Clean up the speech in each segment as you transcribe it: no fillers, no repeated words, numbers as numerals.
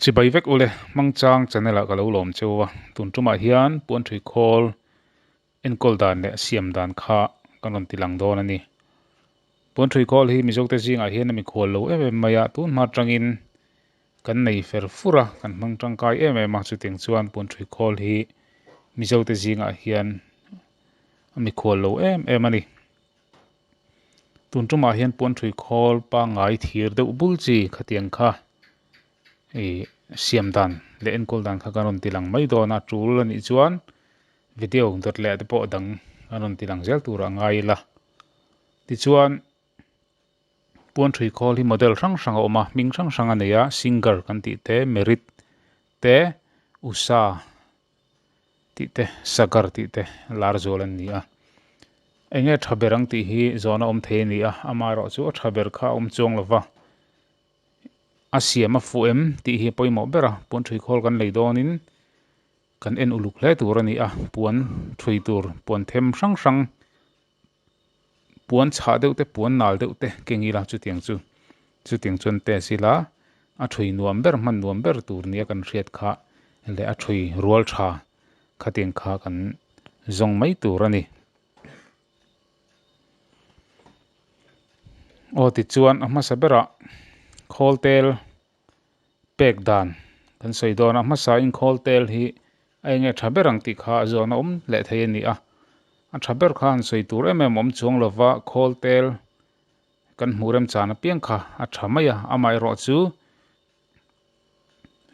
Chibai vek ule, Hmangchang channel ah ka lo lawm cheu a, tun tumah hian puanthui khawl enkawl dan leh siam dan kha kan rawn ti lang dawn a ni. Puanthui khawl hi Mizote zingah hian a mikhual lo em em mai a, tun hma atangin kan nei fer fur a, kan hmang tangkai em em a, chutiang chuan puanthui khawl hi Mizote zingah hian a mikhual lo em em a ni. Tun tumah hian puanthui khawl pangngai thir deuh bul chi khatiang kha ih siam dan leh enkawl dan kha kan rawn ti lang mai dawn a, tul a nih chuan video dawt leh te pawh dang an rawn ti lang zel tur a ngai ila. Tichuan puanthui khawl hi model hrang hrang a awm a, hming hrang hrang a nei a, Singer kan tih te, Merit te, Usa tih te Sagar tih te lar zual an ni a. Enge tha ber ang tih hi zawhna awm thei a ni a, amaherawh chu a tha ber kha a awm chuang lo va. A siam a fuh em tih hi a pawimawh ber a, puan thui khawl kan lei dawnin kan en uluk hle tur a ni a, puan thui tur puan them hrang hrang puan chhah deuh te puan nal deuh te keng ila chutiang chu chutiang chuan test ila a thui nuam ber hman nuam ber tur nia kan hriat kha leh a thui rual tha khatiang kha kan zawng mai tur a ni. Aw tichuan a hmasa berah khawl tel pek dan kan sawi dawn a, hmasa in khawl tel hi a enge tha ber ang tih kha a zawn a awm leh thei a ni a, a tha ber kha han sawi tur em em awm chuang lova khawl tel kan hmuh remchan apiang kha a tha mai a, amaherawh chu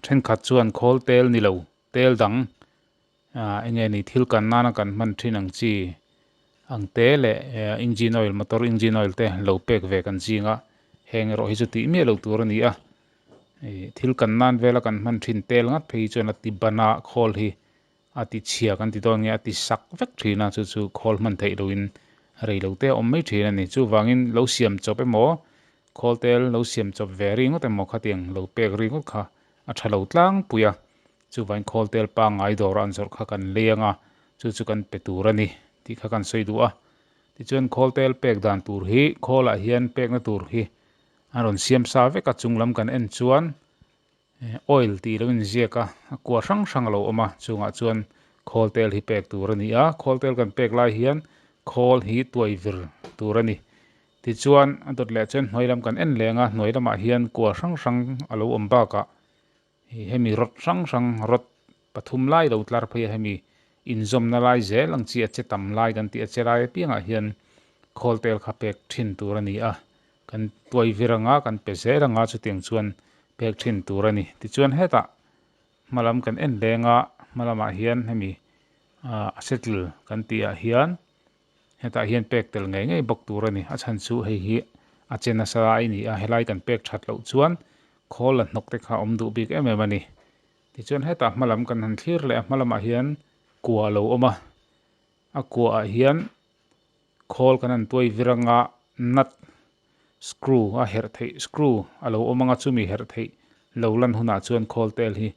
thenkhat chuan khawl tel ni lo tel dang ah enge ni thil kan nana kan hman thin ang chi ang te leh engine oil motor engine oil te lo pek ve kan ching a heng erawh hi chu tih miah lo tur a ni a ih thil kan nan vela kan hman thin tel ngat phei chuan a ti ban a khawl hi a ti chhia kan ti dawn nge a ti sak vek thin a chu chu khawl hman theih loin rei lo te a awm mai thin a ni chuvangin lo siam chawp emaw khawl tel lo siam chawp ve ringawt emaw khatiang lo pek ringawt kha a tha lo tlangpui a. Chuvain khawl tel pangngai dawr an zawrh kha kan leng a, chu chu kan pe tur a ni tih kha kan sawi duh a. Tichuan khawl tel pek dan tur hi khawlah hian pekna tur hi an rawn siam sa vek a, chung lam kan en chuan oil tih lo inziak a, a kua hrang hrang a lo awm a, chungah chuan khawl tel hi pek tur a ni a, khawl tel kan pek lai hian khawl hi tuai vir tur a ni. Tichuan a dawt leh chuan hnuai lam kan en leng a, hnuai lamah hian kua hrang hrang a lo awm bakah Hei hemi rod hrang hrang rod pathum lai lo tlar phei a hemi inzawmna lai zel ang chi a che tam lai kan tih a che lai apiangah hian khawl tel kha pek thin tur a ni a, kan tuai vir anga kan pe zel anga chutiang chuan pek thin tur a ni. Tichuan hetah hmalam kan en leng a hmalamah hian hemi ah a settle kan tih ah hian hetah hian pek tel ngei ngei bawk tur a ni. A chhan chu hei hi a che nasa lai a ni a, helai kan pek that loh chuan khawl la hnawk te kha a awm duh bik em em a ni. Tichuan hetah hma lam kan han thlir leh a, hma lamah hian kua a lo awm a, a kuaah hian khawl kan han tuai vir anga nut screw a herh theih screw a lo awm anga chumi herh theih lo lan hunah chuan khawl tel hi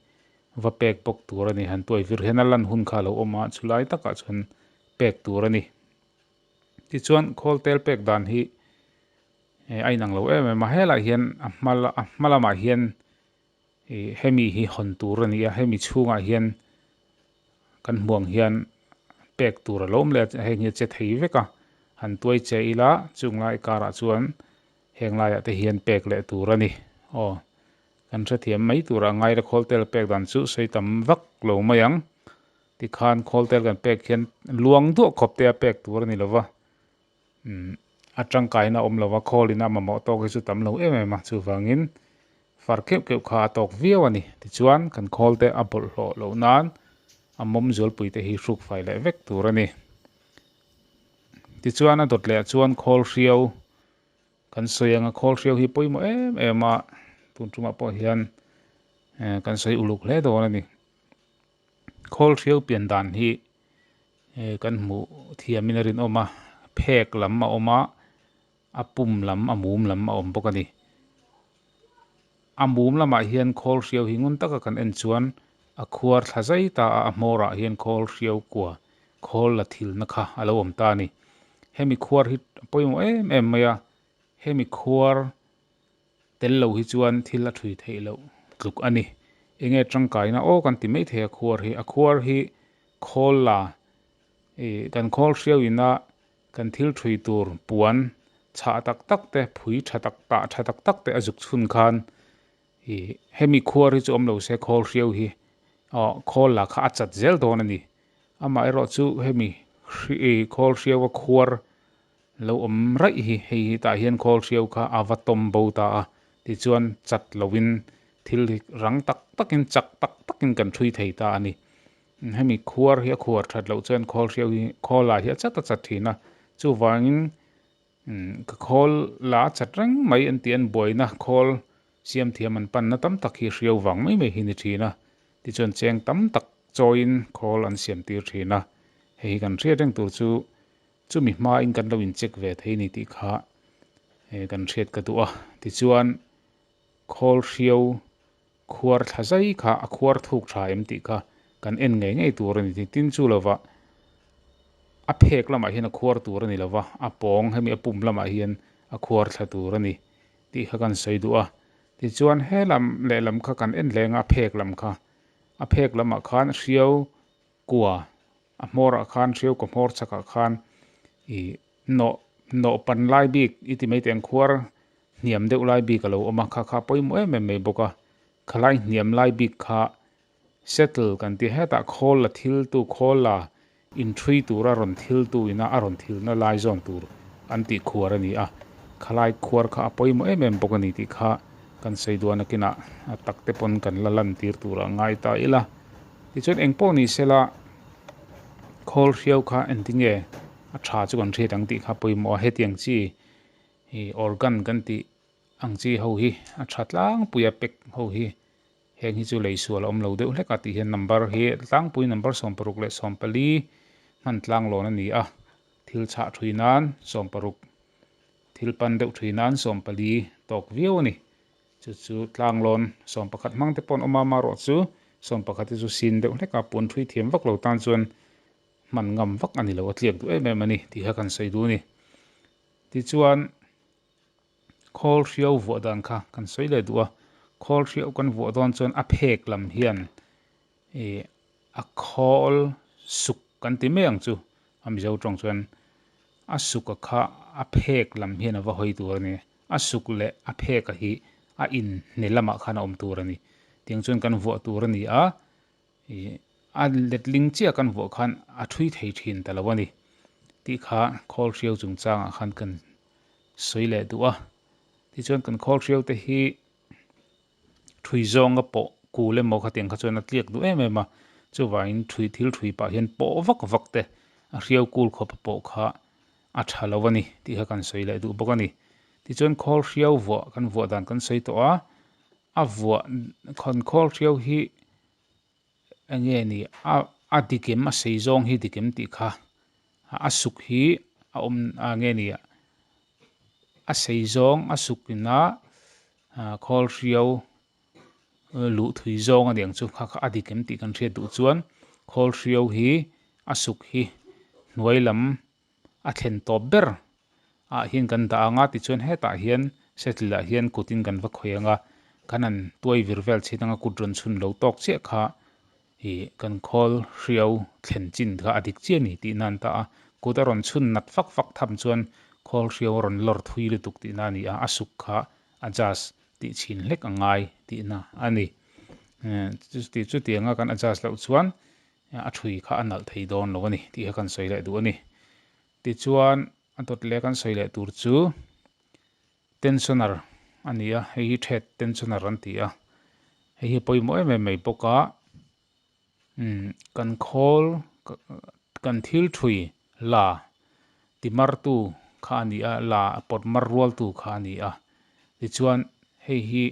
va pek bawk tur a ni. Han tuai vir hian a lan hun kha a lo awm a, chulai takah chuan pek tur a ni. Tichuan khawl tel pek dan hi a inang lo em em a, helaiah hian a hma a hma lamah hian ih hemi hi hawn tur a ni a, hemi chhungah hian kan hmuh ang hian pek tur a lo awm leh a, heng hi a che thei vek a, han tuai che ila chung lai karah chuan heng laiah te hian pek leh tur a ni. Aw kan hrethiam mai turah ngai la khawl tel pek dan chu sawi tam vak lo mai ang. Tikhan khawl tel kan pek hian luang duah khawp te a pek tur a ni lova, umm a tangkaina a awm lova khawl in a mamawh tawk hi chu tam lo em em a, chuvangin far keuh keuh kha a tawk viau a ni. Tichuan kan khawl te a bawlhhlawh loh nan a mawm zualpui te hi hruk fai leh vek tur a ni. Tichuan a dawt leh chuan khawl hriau Kan sawi anga khawl hriau hi pawimawh em em a, tun tumah pawh hian kan sawi uluk hle dawn a ni. Khawl hriau pian dan hi kan hmuh thiamin a rinawm a, phek lam a awm a, a pum lam a mum lam a awm bawk a ni. A mum lamah hian khawl hriau hi ngun taka kan en chuan a khuar thla zai ta a, a hmawrah hian khawl hriau kua khawl la thilna kha a lo awm ta a ni. Hemi khuar hi a pawimawh em em mai a, hemi khuar tel lo hi chuan thil a thui theih loh tluk a ni. Enge tangkaina aw kan ti mai thei a khuar hi. A khuar hi khawl la ih kan khawl hriau ina kan thil thui tur puan chhah tak tak te phui tha tak tah tha tak tak te a zuk chhun khan ih hemi khuar hi chu awm lo se khawl hriau hi aw khawl lah kha a chat zel dawn a ni. Amaherawh chu hemi ih khawl hriau a khuar lo awm raih hi hei hi tah hian khawl hriau kha a va tawm bo ta a tichuan chat loin thil hi rang tak takin chak tak takin kan thui thei ta a ni. Hemi khuar hi a khuar that loh chuan khawl hriau hi khawl lah hi a chat a chat thin a chuvangin ka khawl la a chat reng mai an tih an buaina khawl siam thiam an panna tam tak hi hriau vang mai mai hi ni thin a tichuan cheng tam tak chawiin khawl an siam tir thin a hei hi kan hriat reng tur chu chumi hmain kan lo in check ve thei ni tih kha kan hriat ka duh a tichuan khawl hriau khuar thla zai kha a khuar thuk tha em tih kha kan en ngei ngei tur a ni tih tin chu lova a phek lamah hian a khuar tur a ni lova a pawng hemi a pum lamah hian a khuar thla tur a ni tih kha kan sawi duh a tichuan he lam lehlam kha kan en hleng a a phek lam kha a phek lamah khan hriau kua a hmawrah khan hriau kaw hmawr chakah khan ih nawh nawh pan lai bik i ti mai teh ang khuar hniam deuh lai bik a lo awm a kha kha pawimawh em em mai bawk a khalai hniam lai bik kha settle kan tih hetah khawl la thil tu khawl la inthui tura rawn thil tu ina a rawn thilna lai zawn tur an tih khuar a ni a khalai khuar kha a pawimawh em em bawk a ni tih kha kan sawi duan akinah a tak te pawn kan la lan tir turah ngai ta ila tichuan eng pawh ni sela khawl hriau kha engtinge a tha chu kan hriat ang tih kha pawimawh a hetiang chi Ih organ kan tih ang chi ho hi a tha tlangpui a pack ho hi heng hi chu lei sual a awm lo deuh hlek a tih hian number hi tlangpui number 16 leh 14 hman tlang lawn a ni a thil chhah thui nan 16 thil pan deuh thui nan 14 tawk viau a ni chu chu tlang lawn 11 hmang te pawh an awm a amaherawh chu 11 hi chu sin deuh hlek a puan thui thiam vak lo tan chuan hman ngam vak a ni lo a tliak duh em em a ni tih kha kan sawi duh a ni. Tichuan, khawl hriau vuah dan kha kan sawi leh duh a, khawl hriau kan vuah dawn chuan a phek lam hian ih a khawl suk kan ti mai ang chu a Mizo tawng chuan a suk a kha a phek lam hian a va hawi tur a ni, a suk leh a phek a hi a inhne lamah khan a awm tur a ni, tiang chuan kan vuah tur a ni a, Ih a letling chiah kan vuah khan a thui thei thin ta lo a ni tih kha khawl hriau chungchangah khan kan sawi leh duh a. Tichuan kan khawl hriau te hi thui zawnga pawh kul emaw khatiang kha chuan a tliak duh em em a, chuvangin thui thil thui pah hian pawh vak vak te a hriau kul khawp a pawh kha a tha lo a ni tih kha kan sawi leh duh bawk a ni. Tichuan khawl hriau vuah kan vuah dan kan sawi tawh a, a vuah khawn khawl hriau hi enge ni a a dikim a sei zawng hi dikim tih kha a suk hi a awm a nge ni a sei zawng a suk ina khawl hriau luh thui zawng a ni ang chu kha kha a dikim tih kan hriat duh chuan khawl hriau hi a suk hi hnuai lam a thlen tawp ber ah hian kan dah ang a tichuan hetah hian settle ah hian kut in kan va khawih ang a kan han tuai vir vel chhin ang a kut rawn chhun lo tawk chiah kha ih kan khawl hriau thlen chin kha a dik chiah a ni tih na an ta a kut a rawn chhun nat fak fak tham chuan khawl hriau a rawn lawr thui lutuk tih na a ni a a suk kha a adjust tih chhin hlek a ngai tih na a ni chutiang a kan adjust loh chuan a thui kha a nalh thei dawn lo a ni tih kha kan sawi leh duh a ni. Tichuan a dawt leh kan sawi leh tur chu tensioner a ni a, hei hi thread tensioner an ti a, hei hi pawimawh em em mai bawk a, umm kan khawl kan thil thui la ti martu kha a ni a, la pawt mar rualtu kha a ni a, tichuan hei hi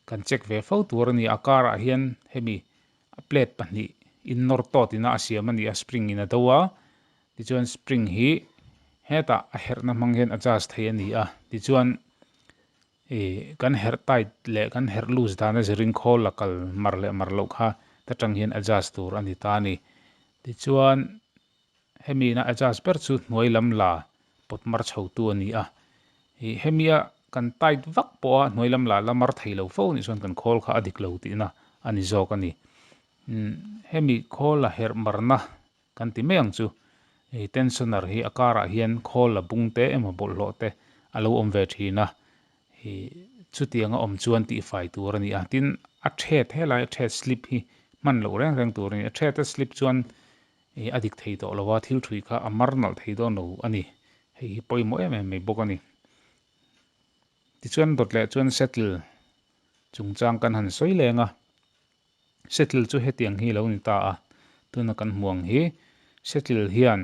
kan check ve fo tur a ni a, karah hian hemi A plate pahnih in nawr tawt ina a siam a ni a, spring in a do a, tichuan spring hi hetah a herhna hmang hian adjust thei a ni a, tichuan ih kan herh tight leh kan herh loose dan a zirin khawl la kal mar leh mar loh kha ta tang hian adjust tur a ni ta a ni. Tichuan hemi ina adjust ber chu hnuai lam la pawt mar chho tu a ni a, ih hemia kan tight vak pawha hnuai lam la la mar thei lo fo nih chuan kan khawl kha a dik lo tihna a ni zawk a ni. Hemi khawl a herh marna kan ti mai ang chu. Hei tensioner hi a karah hian khawl la bung te emaw bawlhhlawh te a lo awm ve thin a, ih chutiang a awm chuan tihfai tur a ni a, tin a thet helai a thet slip hi hman loh reng reng tur a ni, a thet a slip chuan ih a dik thei tawh lo a, thil thui kha a mar nalh thei dawn lo a ni, hei hi pawimawh em em mai bawk a ni. Tichuan dawt leh chuan settle chungchang kan han sawi leng a. Settle chu hetiang hi lo ni ta a, tuna kan hmu ang hi settle hian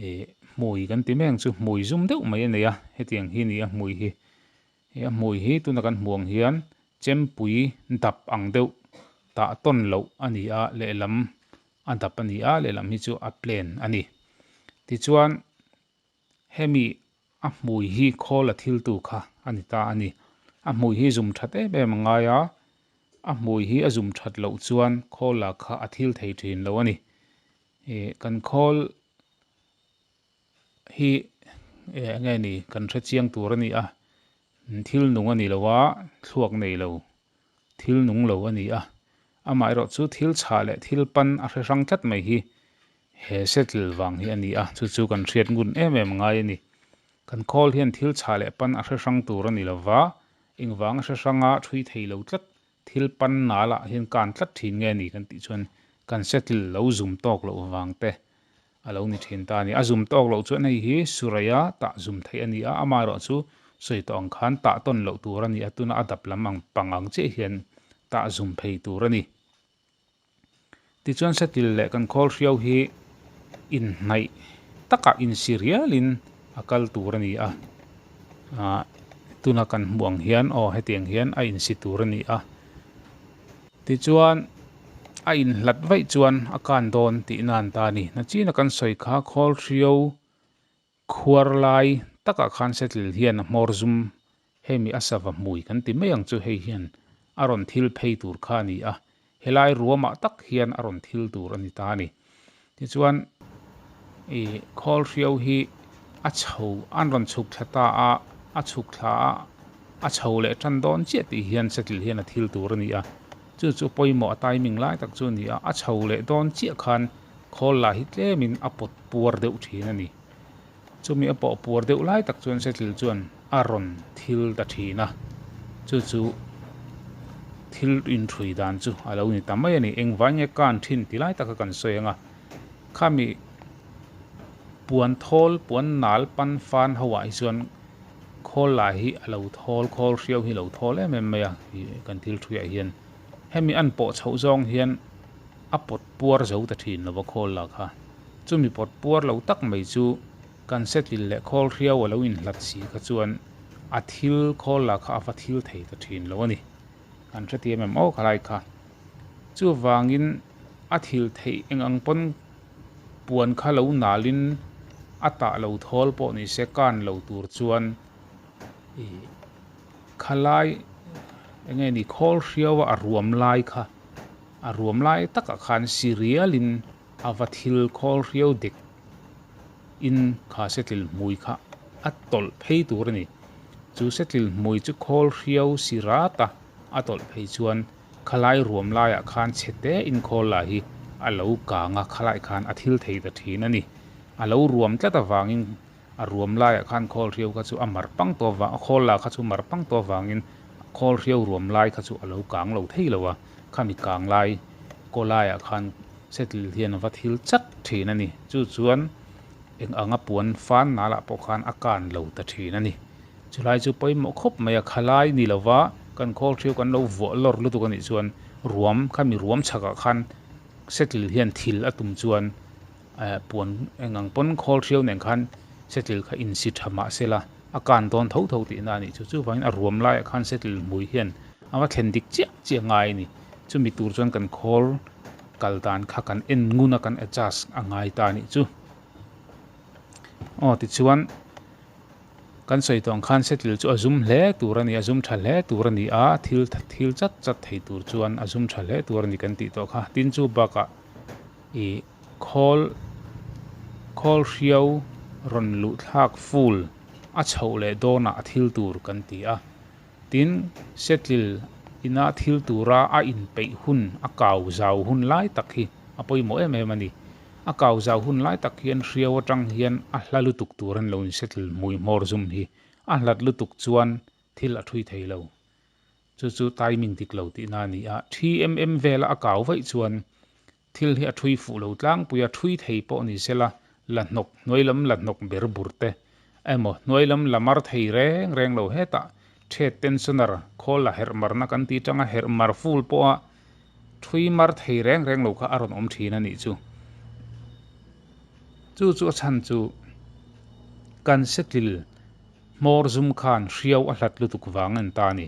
ih hmui kan ti mai ang chu hmui zum deuh mai a nei a, hetiang hi a ni a hmui hi. He a hmui hi tuna kan hmu ang hian chempui dap ang deuh tah tawn loh a ni a, lehlam a dap a ni a, lehlam hi chu a plain a ni. Tichuan Hemi a hmui hi khawl a thiltu kha a ni ta a ni. A hmui hi zum that em em a ngai a, a hmui hi a zum that loh chuan khawl lah kha a thil thei thin lo a ni. Ih kan khawl hi eng nge ni kan hre chiang tur a ni a, thil nung a ni lo a, thluak nei lo thil nung lo a ni a, amaherawh chu thil chhah leh thil pan a hre hrang tlat mai hi he settle vang hi a ni a, chu chu kan hriat ngun em em ngai a ni. Kan khawl hian thil chhah leh pan a hre hrang tur a ni lo va, engvang a hre hranga thui thei lo tlat thil pan nalah hian kan tlat thin nge ni kan tih chuan kan settle lo zum tawk loh vang te a lo ni thin ta a ni. A zum tawk loh chuan hei hi Suraya tah zum theih a ni a, amaherawh chu sawi tawh ang khan tah tawn loh tur a ni a, tuna a dap lam ang pang ang chiah hian tah zum phei tur a ni. Tichuan Satil leh kan khawl hriau hi inhnaih takah insi rialin a kal tur a ni a, ah tuna kan hmuh ang hian aw hetiang hian a insi tur a ni a. Tichuan a inhlat vaih chuan a kan dawn tih nan ta a ni. Nachina kan sawi kha khawl hriau khuar lai takah khan settle hian a hmawr zum hemi a sava hmui kan ti mai ang chu hei hian a rawn thil phei tur kha a ni a, helai ruamah tak hian a rawn thil tur a ni ta a ni. Tichuan ih khawl hriau hi a chho an rawn chhuk thla ta a, a chhuk thla a, a chho leh tan dawn chiah tih hian settle hian a thil tur a ni a, chu chu pawimawh a timing lai tak chu a ni a, a chho leh dawn chiah khan khawl lah hi tlemin a pawt puar deuh thin a ni. Chumi a pawh puar deuh lai tak chuan settle chuan a rawn thil ta thin a, chu chu thil inthui dan chu a lo ni ta mai a ni. Engvai nge kan thin ti lai taka kan sawi ang a, khami puan thawl, puan nal pan fan ho ah hi chuan khawl lah hi a lo thawl, khawl hriau hi a lo thawl em em mai a, kan thil thuiah hian. Hemi an pawh chhoh zawng hian a pawt puar zo ta thin lo va khawl lah kha. Chumi pawt puar lo tak mai chu kan settle leh khawl hriau a lo inhlat si kha chuan a thil khawl lah kha a va thil thei ta thin lo a ni. Kan hrethiam em aw khalai kha. Chuvangin a thil theih eng ang pawn puan kha lo nalin a tah lo thawl pawh ni se kan lo tur chuan ih khalai eng nge ni khawl hriau a ruam lai kha a ruam lai takah khan si rialin A va thil khawl hriau dik in kha settle hmui kha a tawlh phei tur a ni. Chu settle hmui chu khawl hriau si rat a, a tawlh phei chuan khalai ruam laiah khan chhe te in khawl lah hi a lo kang a, khalai khan a thil thei ta thin a ni. A lo ruam tlat avangin a ruam laiah khan khawl hriau kha chu a mar pang tawh avang, a khawl lah kha chu mar pang tawh avangin khawl hriau ruam lai kha chu a lo kang lo thei lo a, khami kang lai kaw laiah khan settle hian a va thil chat thin a ni. Chu chuan eng anga puan fan nalah pawh khan a kan lo ta thin a ni. Chulai chu pawimawh khawp mai a, khalai ni lova kan khawl hriau kan lo vuah lawr lutuk a nih chuan ruam khami ruam chhakah khan settle hian thil a tum chuan Puan eng ang pawn khawl hriau nen khan settle kha insi tha mah se la, a kan dawn tho tho tihna a nih chu. Chuvangin a ruam laiah khan settle hmui hian a va thlen dik chiah chiah ngai a ni. Chumi tur chuan kan khawl kal dan kha kan en ngun a, kan adjust a ngai ta a nih chu. Aw tichuan kan sawi tawh ang khan settle chu a zum hle tur a ni, a zum tha hle tur a ni a, thil thil chat chat thei tur chuan a zum tha hle tur a ni kan tih tawh kha. Tin chu bakah ih Khawl khawl hriau rawn luh thlak ful a chhoh leh dawnah a thil tur kan ti a. Tin, settle ina thil tura a inpeih hun, a kau zau hun lai tak hi a pawimawh em em a ni. A kau zau hun lai tak hian hriau atang hian a hla lutuk tur an lo insettle hmui hmawr zum hi a hlat lutuk chuan thil a thui thei lo. Chu chu timing dik lo tihna a ni a, thi em em vela a kau vaih chuan thil hi a thui fuh lo tlangpui a, thui thei pawh ni sela la hnawk hnuai lam la hnawk ber bur te emaw hnuai lam la mar thei reng reng lo hetah thet tensioner khawl la herh marna kan tih tanga herh mar full pawha thui mar thei reng reng lo kha a rawn awm thin a nih chu. Chu chu a chhan chu kan setil Hmawr zum khan hriau a hlat lutuk vang an ta ni.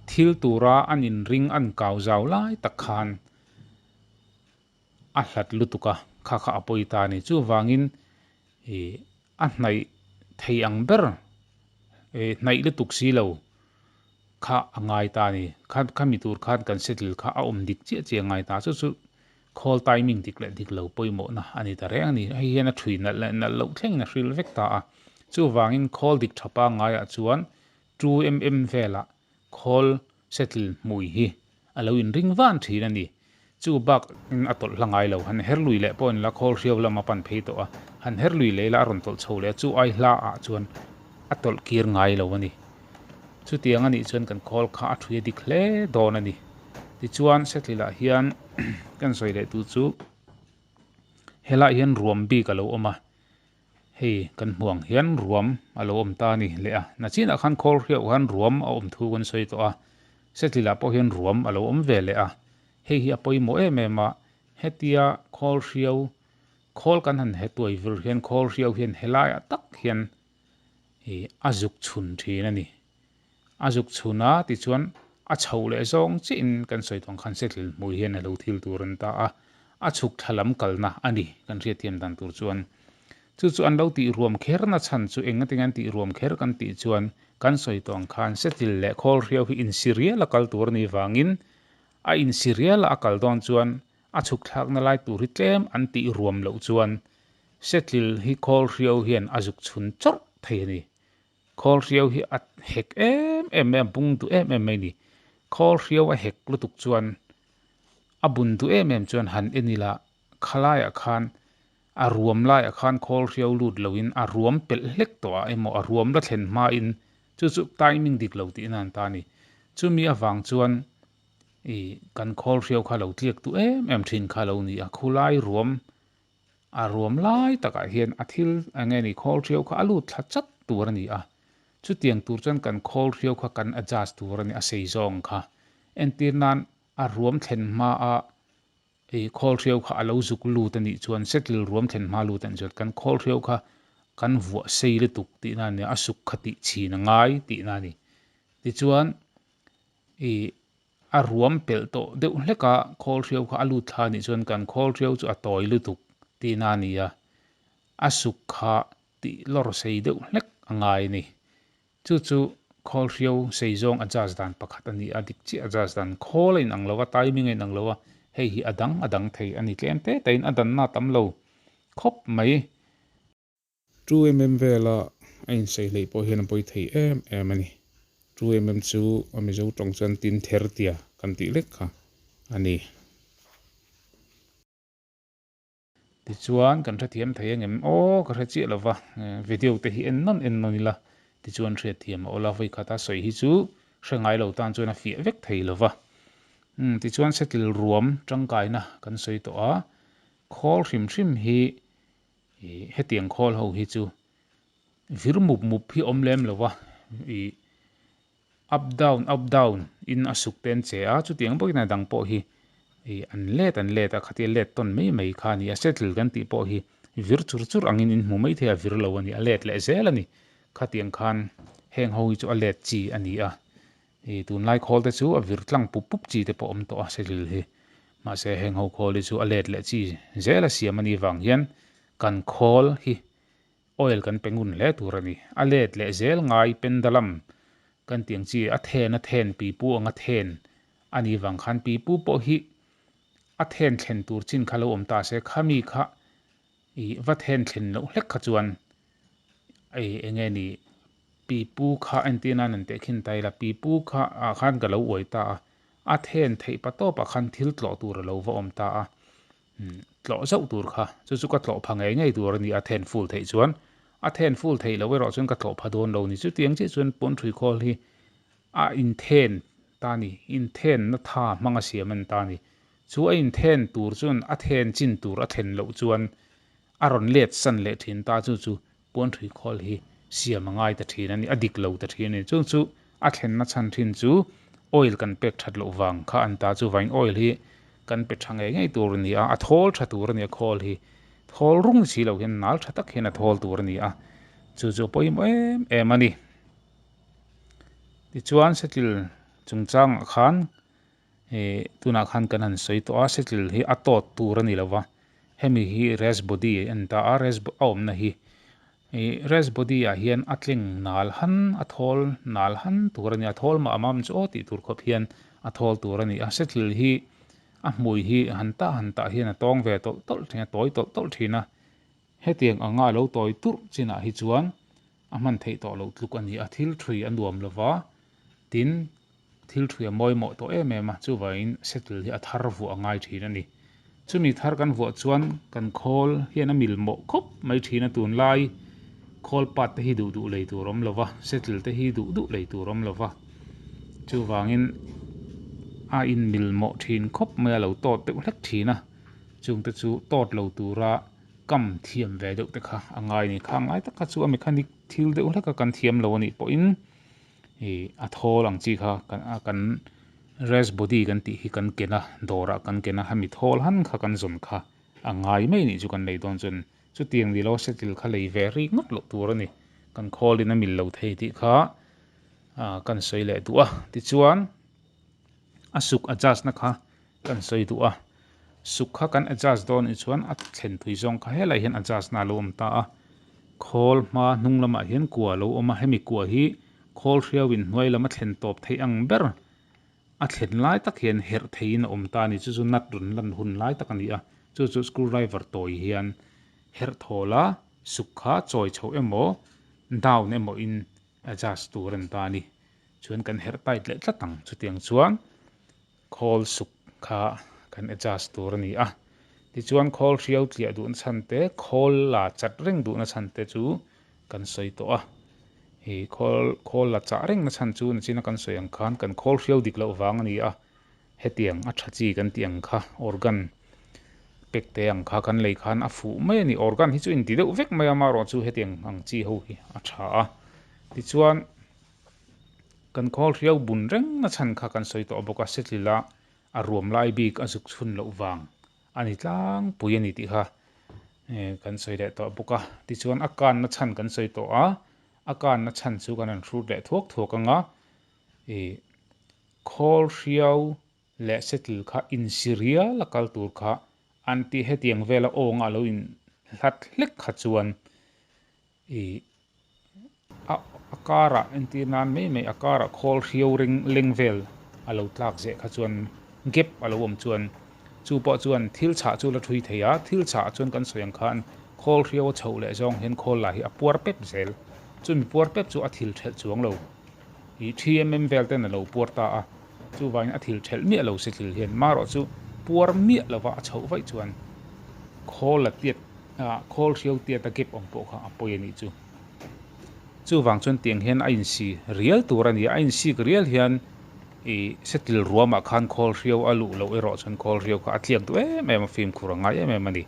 Thil tura an inring an kau zau lai tak khan a hlat lutuk a, kha kha a pawi ta ni. Chuvangin ih a hnaih thei ang ber ih hnaih lutuk si lo kha a ngai ta ni. Kha khami tur khan kan settle kha a awm dik chiah chiah a ngai ta. Chu chu Khawl timing dik leh dik lo pawimawhna a ni ta reng a ni. Hei hian a thui nalh leh nalh loh thlengin a hril vek ta a. Chuvangin khawl dik tha pangngaiah chuan 2mm velah khawl settle hmui hi a lo inring van thin a ni. Chu bakin a tawlh hla ngai lo. Han her lui leh pawh inla khawl hriau lama pan phei tawh a. Han her lui leh ila a rawn tawlh chho leh a, chu ai hla ah chuan a tawlh kir ngai lo a ni. Chutiang a nih chuan kan khawl kha a thui a dik hle dawn a ni. Tichuan Setlilah hian kan sawi leh tu chu helaiah hian ruam bik a lo awm a, hei kan hmuh ang hian ruam a lo awm ta a ni leh a. Nachinah khan khawl hriauh khan ruam a awm thu kan sawi tawh a, Setlilah pawh hian ruam a lo awm ve leh a. Hei hi a pawimawh em em a, hetia khawl hriau khawl kan han hetuai vir hian khawl hriau hian helaiah tak hian ih a zuk chhun thin a ni. A zuk chhun a tichuan a chhoh leh zawng chiahin kan sawi tawng khan settle hmui hian a lo thil tur an ta a, a chhuk thla lam kalna a ni kan hriatthiam dan tur chuan. Chu chu an lo tih ruam kher na chhan chu eng atinge an tih ruam kher kan tih chuan kan sawi tawng khan settle leh khawl hriau hi insi rial a kal tur a nih vangin a insi rial a a kal dawn chuan a chhuk thlakna lai tur hi tlem an tih ruam loh chuan settle hi khawl hriau hian a zuk chhun chawrh thei a ni. Khawl hriau hi a hek em em mai a, bung duh em em mai a ni. Khawl hriau a hek lutuk chuan a bun duh em em chuan han en ila khalaiah khan a ruam laiah khan khawl hriau lut loin a ruam pelh hlek tawh ah emaw a ruam la thlen hmain chu chu timing dik lo tihna an ta a ni. Chumi avang chuan ih kan khawl hriau kha lo tliak duh em em thin kha lo ni a, khulai ruam A ruam lai takah hian a thil eng nge ni khawl hriau kha a lut thla chat tur a ni a, chutiang tur chuan kan khawl hriau kha kan adjust tur a ni, a sei zawng kha. Entir nan a ruam thlen hmaa ih khawl hriau kha a lo zuk lut a nih chuan settle ruam thlen hma lut a nih chuan kan khawl hriau kha kan vuah sei lutuk tihna a ni a, a suk kha tih chhin a ngai tihna a ni. Tichuan ih A ruam pelh tawh deuh hlek a, khawl hriau kha a lut thla anih chuan kan khawl hriau chu a tawi lutuk tihna a ni a, a suk kha tih lawr sei deuh hlek a ngai a ni. Chu chu khawl hriau sei zawng adjust dan pakhat a ni a, dik chiah adjust dan khawl a inang lo a, timing a inang lo a, hei hi a dang a dang thei a ni tlem te te in a danna a tam lo khawp mai. 2mm vela a insei hleih pawh hian a pawi thei em em a ni. 2mm chu a Mizo tawng chuan tin ther tia kan tih lek kha a ni. Tichuan kan hrethiam thei angem? Aw ka hre chiah lova, video te hi en nawn en nawn ila tichuan hriatthiam a awla vawikhat a sawi hi chu hre ngai lo tan chuan a fiah vek thei lova. Umm tichuan settle ruam tangkaina kan sawi tawh a, khawl hrim hrim hi Ih hetiang khawl ho hi chu vir mup mup hi awm lem lo va, ih up down up down in a suk te an che a, chutiang bawkin a dang pawh hi ih an let an let a, khatia let tawn mai mai kha a ni a, settle kan tih pawh hi vir chur chur angin in hmu mai thei a, vir lo a ni, a let leh zel a ni, khatiang khan heng ho hi chu a let chi a ni a. Ih tunlai khawl te chu a vir tlang pup pup chi te pawh awm tawh a Settle hi. Mahse heng ho khawl hi chu a let leh chi zel a siam a nih vang hian kan khawl hi oil kan pe ngun hle tur a ni. A let leh zel ngai pendulum kan tih ang chi a then a then pipu anga then a nih vang khan pipu pawh hi a then thlen tur chin kha lo awm ta se khami kha ih va then thlen loh hlek kha chuan ih eng nge ni Pipu kha entir nan an tehkhin ta ila, pipu kha ah khan ka lo uai ta a, A then theih pa tawpah khan thil tlawh tur a lo va awm ta a, tlawh zauh tur kha chu chu ka tlawh pha ngei ngei tur a ni a then full theih chuan. A then full theih loh erawh chuan ka tlawh pha dawn lo ni. Chutiang chiah chuan puanṭhui khawl hi a inthen ta a ni, inthenna tha hmanga siam a ni ta a ni. Chu a inthen tur chuan a then chin tur a thlen loh chuan a rawn let san leh thin ta chu chu puanṭhui khawl hi siam a ngai ta thin a ni, a dik lo ta thin a ni. Chung chu a thlenna chhan thin chu oil kan pek that loh vang kha a ni ta. Chuvangin oil hi kan pe tha ngei ngei tur a ni a, a thawl tha tur a ni a khawl hi. Thawl rung si lo hian nal tha tak hian a thawl tur a ni a, chu chu a pawimawh em em a ni. Tichuan settle chungchangah khan Ih tunah khan kan han sawi tawh a settle hi a tawt tur a ni lo va, hemi hi rest body a ni ta a, rest a awmna hi ih rest body ah hian a tleng nal han a thawl nal han tur a ni a, thawl mah mam chu aw tih tur khawp hian a thawl tur a ni a, settle hi a hmui hi han tah han tah hian a tawng ve tawlh tawlh thin a, tawi tawlh tawlh thin a, hetiang anga a lo tawi turh chinah hi chuan a hman theih tawh loh tluk a ni a, thil thui a nuam lo va, tin thil thui a mawimawh tawh em em a, chuvangin settle hi a thar vuah a ngai thin a ni. Chumi thar kan vuah chuan kan khawl hian a mil mawh khawp mai thin a, tunlai khawl pat te hi duh duh lei tur awm lo va, settle te hi duh duh lei tur awm lo va, chuvangin a inmil mawh thin khawp mai a, lo tawt deuh hlek thin a, chungte chu tawt lo tura kam thiam ve deuh te kha a ngai a ni. Khang lai tak kha chu a mechanic thil deuh hlek a kan thiam lo a nih pawhin ih a thawl ang chi kha kan rest body kan tih hi kan ken a dawrah kan ken a hemi thawl han kha kan zawn kha a ngai mai a nih chu kan lei dawn chuan chutiang ni lo settle kha lei ve rik ngawt loh tur a ni. Kan khawlin a mil lo thei tih kha kan sawi leh duh a tichuan a suk adjust na kha kan sawi duh a, suk kha kan adjust dawn anih chuan a thlen thui zawng kha helaiah hian adjust na a lo awm ta a, khawl hma hnung lamah hian kua a lo awm a, hemi kua hi khawl hriau in hnuai lam a thlen tawp theih ang ber a thlen lai tak hian herh theihin a awm ta a ni, chu chu nut rawn lan hun lai tak a ni a, chu chu screw driver tawi hian herh thawl a, suk kha chawi chhoh emaw down emaw in adjust tur a ni ta a ni, chuan kan herh tight leh tlat ang chutiang chuan. Khawl suk kha kan adjust tur a ni a, tichuan khawl hriau tliah duhna chhan te, khawl la chat reng duhna chhan te chu kan sawi tawh a. Ih khawl khawl la chah rengna chhan chu nachina kan sawi ang khan kan khawl hriau dik loh vang a ni a, hetiang a tha chi kan tih ang kha organ pek te ang kha kan lei khan a fuh mai a ni. Organ hi chu inti deuh vek mai a, amaherawhchu hetiang ang chi ho hi a tha a, tichuan. Kan khawl hriau bun reng na chhan kha kan sawi tawh bawk a, Setlila a ruam lai bik a zuk chhun loh vang a ni tlangpui a ni tih kha kan sawi leh tawh bawk a. Tichuan a kan na chhan kan sawi tawh a, a kan na chhan chu kan han hrut leh thuak thuak ang a, ih khawl hriau leh settle kha insi rial a kal tur kha an ti hetiang vela awnga a lo in hlat hlek kha chuan ih A a karah entir nan mai mai a karah khawl hriau ring leng vel a lo tlak zeh kha chuan gap a lo awm chuan chu pawh chuan thil chhah chu la thui thei a, thil chhah chuan kan sawi ang khan khawl hriau a chhoh leh zawng hian khawl lah hi a puar pep zel, chumi puar pep chu a thil thelh chuang lo ih thi em em vel ten a lo puar ta a, chuvangin a thil thelh miah lo si thil hian marawh chu puar miah lova a chhoh vaih chuan khawl a tiat Ah khawl hriau tiat a gap awm pawh kha a pawi a nih chu. Chuvang chuan tiang hian a insi rial tur a ni a, a insik rial hian ih settle ruamah khan khawl hriau a luh loh erawh chuan khawl hriau kha a tliak duh em em a, fimkhur a ngai em em a ni.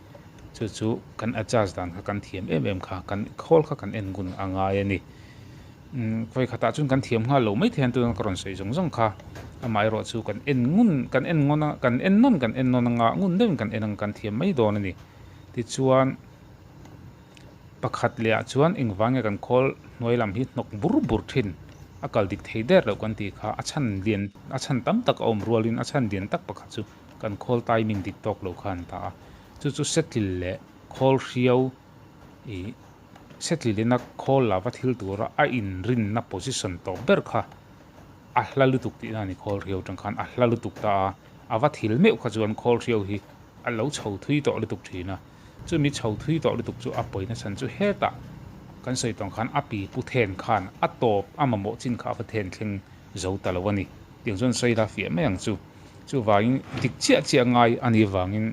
Chu chu kan adjust dan kha kan thiam em em kha, kan khawl kha kan en ngun a ngai a ni. Umm vawikhatah chuan kan thiam nghal lo mai thei a, tuna ka rawn sawi zawng zawng kha amaherawh chu kan en ngun kan en ngawn a, kan en nawn kan en nawn anga ngun deuhin kan en ang kan thiam mai dawn a ni. Tichuan pakhat leh ah chuan engvang nge kan khawl hnuai lam hi hnawk bur bur thin a kal dik thei der loh kan tih kha a chhan lian a chhan tam tak a awm rualin a chhan lian tak pakhat chu kan khawl timing dik tawk lo kha an ta a, chu chu settle leh khawl hriau ih settle ina khawl lava thil tura a inrinna position tawp ber kha a hla lutuk tihna a ni khawl hriau atang khan a hla lutuk ta a, a va thil meuh kha chuan khawl hriau hi a lo chho thui tawh lutuk thin a, chumi chho thui tawh lutuk chu a pawina chhan chu hetah kan sawi tawng khan a pi pu then khan a tawp a mamawh chin kha a va then thleng zo ta lo a ni. Tiang chuan sawi la fiah mai ang chu. Chuvangin dik chiah chiah ngai a nih vangin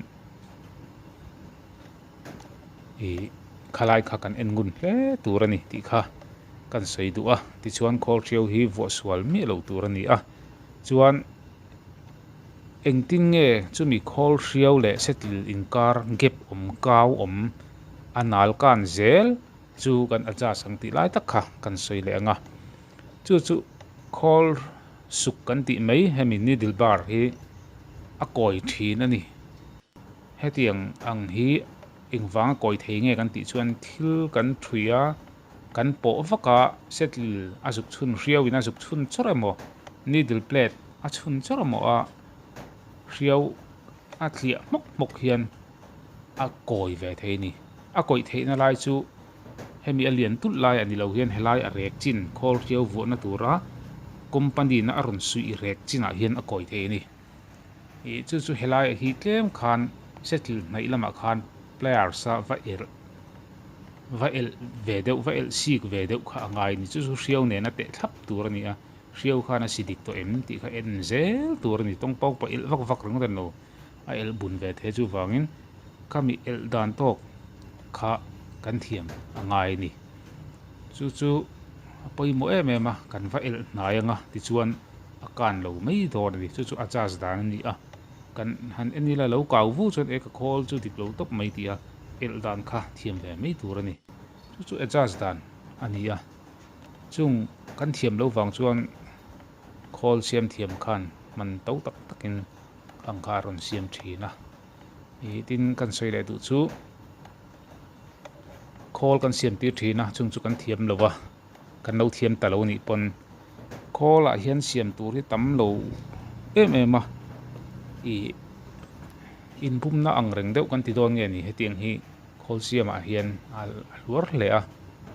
ih khalai kha kan en ngun hle tur a ni tih kha kan sawi duh a. Tichuan khawl hriau hi vuah sual miah loh tur a ni a. Chuan engtin nge chumi khawl hriau leh settle inkar gap awm kau awm a nal kan zel chu kan adjust ang tih lai tak kha kan sawi leh ang a. Chu chu khawl suk kan tih mai hemi needle bar hi a kawi thin a ni. Hetiang ang hi engvanga kawi thei nge kan tih chuan thil kan thui a, kan pawh vak a, settle a zuk chhun hriau in a zuk chhun chawrh emaw needle plate a chhun chawrh emaw a hriau a thliah hmawk hmawk hian a kawi ve thei a ni. A kawih theihna lai chu Hemi a lian tulh lai a ni lo hian helai a rek chin khawl hriau vuahna tura company na a rawn suih rek chinah hian a kawi thei a ni. Ih chu chu helai hi tlem khan settle hnaih lamah khan pliers a va elh va elh ve deuh va elh sik ve deuh kha a ngai a ni. Chu chu hriau nena teh thlap tur a ni a, hriau khan a si dik tawh em tih kha en zel tur a ni. Tawng pawng pawh elh vak vak ringawt a ni lo. A elh bun ve the chuvangin khami elh dan tawk kha kan thiam a ngai a ni. Chu chu a pawimawh em em a, kan va elh hnai anga tichuan a kan lo mai dawn a ni. Chu chu a charge dan a ni a, kan han en ila lo kau vu chuan e ka khawl chu dik lo tawp mai tih a elh dan kha thiam ve mai tur a ni. Chu chu a charge dan a ni a, chung kan thiam lo vang chuan khawl siam thiam khan man to tak takin ang kha a rawn siam thin a ih tin kan sawi leh duh chu khawl kan siam tir thin a chung chu kan thiam lo va kan lo thiam ta lo anih pawn khawl ah hian siam tur hi tam lo em em a ih inbumna ang reng deuh kan ti dawn nge ni hetiang hi khawl siam ah hian a hluar hle a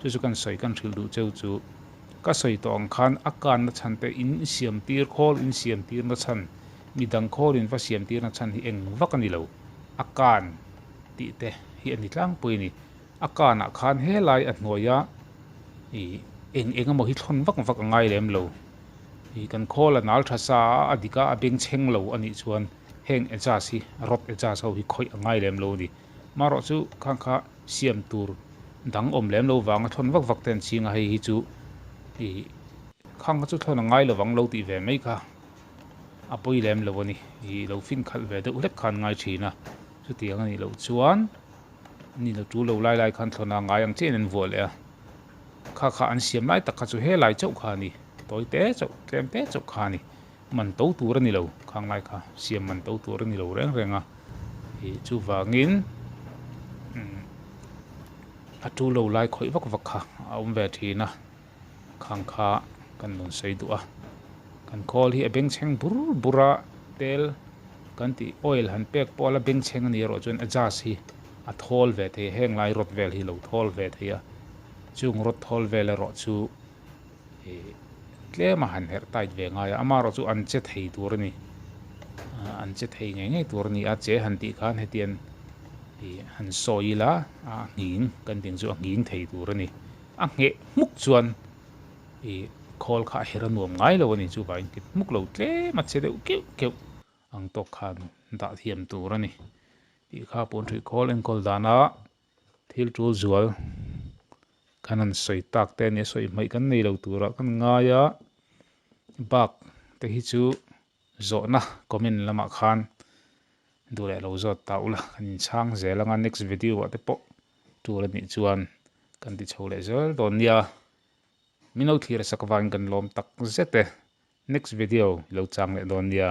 chu chu kan sawi kan hrilh duh cheu chu. Ka sawi tawh ang khan a kanna chhan te in siam tir khawl in siam tir na chhan, midang khawl in va siam tir na chhan hi eng vak a ni lo. A kan tih te hi a ni tlangpui a ni. A kanah khan helai a hnuaia ih eng eng emaw hi thlawn vak vak a ngai lem lo. Ih kan khawl a nal tha sa a, a dik a, a beng chheng lo a nih chuan heng adjust hi rod adjust ho hi khawih a ngai lem lo a ni. Marawh chu khang kha siam tur dang awm lem lo vanga thlawn vak vak te an ching a, hei hi chu ih khang kha chu thlawn a ngai lovang lo tih ve mai kha a pawi lem lo a ni. Ih lo fin khalh ve deuh hlek khan ngai thin a, chutiang a nih loh chuan ni lo tul lo lai lai khan thlawn a ngai ang chiahin an vuah leh a, kha kha an siam lai tak kha chu helai chauh kha a ni, tawi te chauh tlem te chauh kha a ni. Man to tur a ni lo, khang lai kha siam man to tur a ni lo reng reng a, ih chuvangin umm a tu lo lai khawih vak vak kha a awm ve thin a, khang kha kan rawn sawi duh a, kan khawl hi a bengchheng bur bur a, tel kan tih oil han pek pawh a la bengchheng a ni erawh chuan adjust hi a thawl ve thei a, heng lai rod vel hi a lo thawl ve thei a, chung rod thawl vel erawh chu. Ih tlem a han herh tight ve ngai a, amaherawh chu an che thei tur a ni, an che thei ngei ngei tur a ni a, che han tih khan hetiang ih han sawi ila a nghing kan tih ang chu a nghing thei tur a ni, a ngheh hmuk chuan ih khawl kha a her a nuam ngai lo a ni, chuvangin kit hmuk lo tlem a che deuh keuh keuh ang tawk khan dah thiam tur a ni tih kha puanṭhuih khawl enkawl dana thil tul zual kan han sawi tak te a nia sawi hmaih kan nei lo turah kan ngai a bak te hi chu zawhna comment lamah khan duh leh lo zawt ta ula kan inchhang zel anga next video ah te pawh tul a nih chuan kan ti chho leh zel dawn nia min lo thlir sak avangin kan lawm tak zet e next video i lo chang leh dawn nia.